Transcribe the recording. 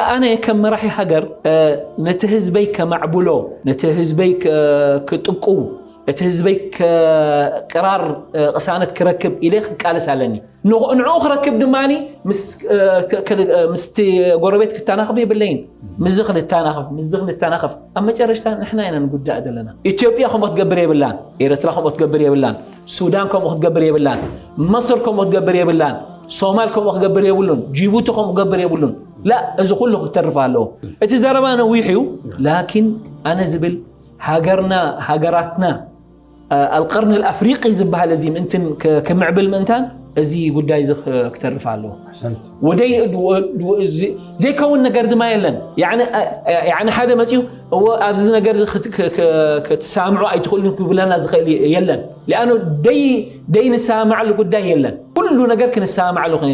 ኣነ ከም መራሒ ሃገር ነቲ ህዝበይ ከማዕብሎ፣ ነቲ ህዝበይ ክጥቁ፣ እቲ ህዝበይ ቅራር ቅሳነት ክረክብ ኢለ ክቃለስ ኣለኒ። ንዕኡ ክረክብ ድማ ምስቲ ጎረቤት ክተናኸፍ የብለይን። ምዚ ክንተናኸፍ፣ ምዚ ክንተናኸፍ፣ ኣብ መጨረሽታ ንሕና ኢና ንጉዳእ ዘለና። ኢትዮጵያ ከምኡ ክትገብር የብላን፣ ኤርትራ ከምኡ ክትገብር የብላን፣ ሱዳን ከምኡ ክትገብር የብላን፣ መስር ከምኡ ክትገብር የብላን፣ ሶማል ከምኡ ክገብር የብሉን፣ ጅቡቲ ከምኡ ክገብር የብሉን። ላ፣ እዚ ኩሉ ክተርፍ ኣለዎ። እቲ ዘረባ ነዊሕ እዩ። ላኪን ኣነ ዝብል ሃገርና፣ ሃገራትና ኣልቀርን ኣፍሪቂ ዝበሃል እዚ ምእንትን ክምዕብል ምእንታን እዚ ጉዳይ እዚ ክተርፍ ኣለዎ። ዘይከውን ነገር ድማ የለን። ሓደ መፅኡ እዎ ኣብዚ ነገር ክትሰማምዑ ኣይትኽእሉን ክብለና ዝኽእል የለን። ሊኣኑ ደይ ንሰማማዓሉ ጉዳይ የለን። ኩሉ ነገር ክንሰማማዓሉ ክን